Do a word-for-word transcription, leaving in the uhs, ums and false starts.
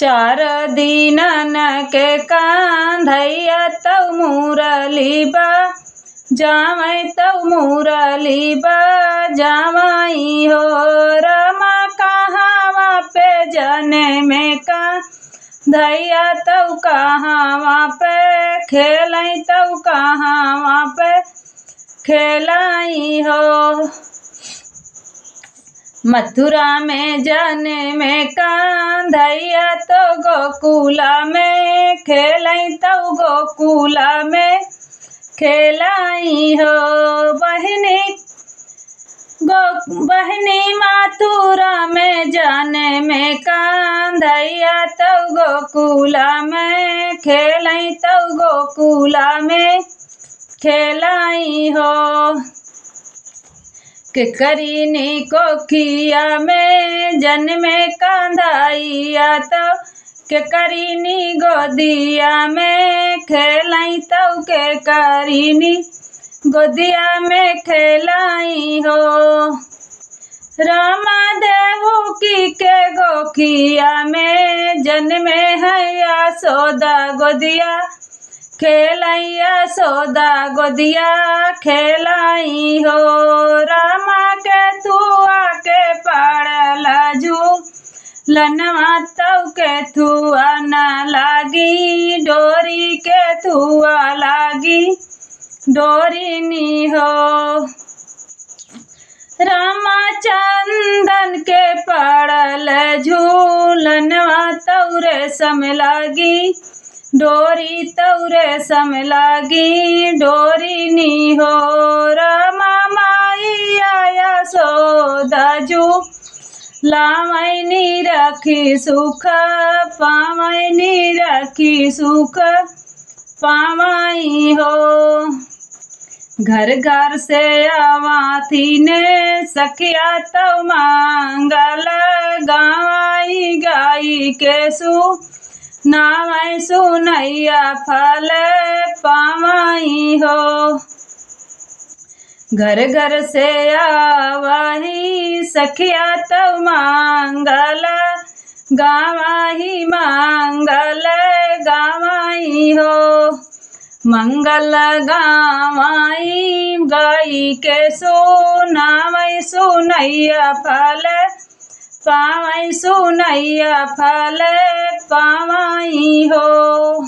चार दीनन के कांधइया तउ मुरली बा, जावइ तउ मुरली बा, जावइ हो। रामा कहावा पे जने में कांधइया तउ कहावा पे, खेलइ तउ कहावा पे खेलइ हो। मथुरा में जने में कांधइया तउ गोकुला में खेलइ तउ गोकुला में खेलइ हो। बहिनी गो-, बहिनी मथुरा में जने में कांधइया तउ गोकुला में खेलइ तउ गोकुला में खेलइ हो। केकरी नी कोखिया में जने में कांधइया तउ केकरी नी गोदिया में खेलइ तउ केकरी नी गोदिया में खेलइ हो। रामा देवकी के गोखिया में जने में हइ यशोदा गोदिया खेलइ यशोदा गोदिया खेलइ हो। रामा केथुआ के पड़ल झूलनवा तउ केथुआ न लागी डोरी, केथुआ लागी डोरी नी हो। रामा चंदन के पड़ल झूलनवा तउ रेसम लागी डोरी, तउ रेसम लागी डोरी नी हो। रामा माइया यशोदा झूलावइ नी रखी सुख पावइ नी रखी सुख पावइ हो। घर घर से आवा थीने सखिया तउ मंगल गावइ गाई के सुनावइ सुनइया फल पावइ हो। घर घर से आवही सखिया तउ मंगल गावही मंगल गावही हो। मंगल गावही गाई के सुनावही सुनइया फल पावही सुनइया फल पावही हो।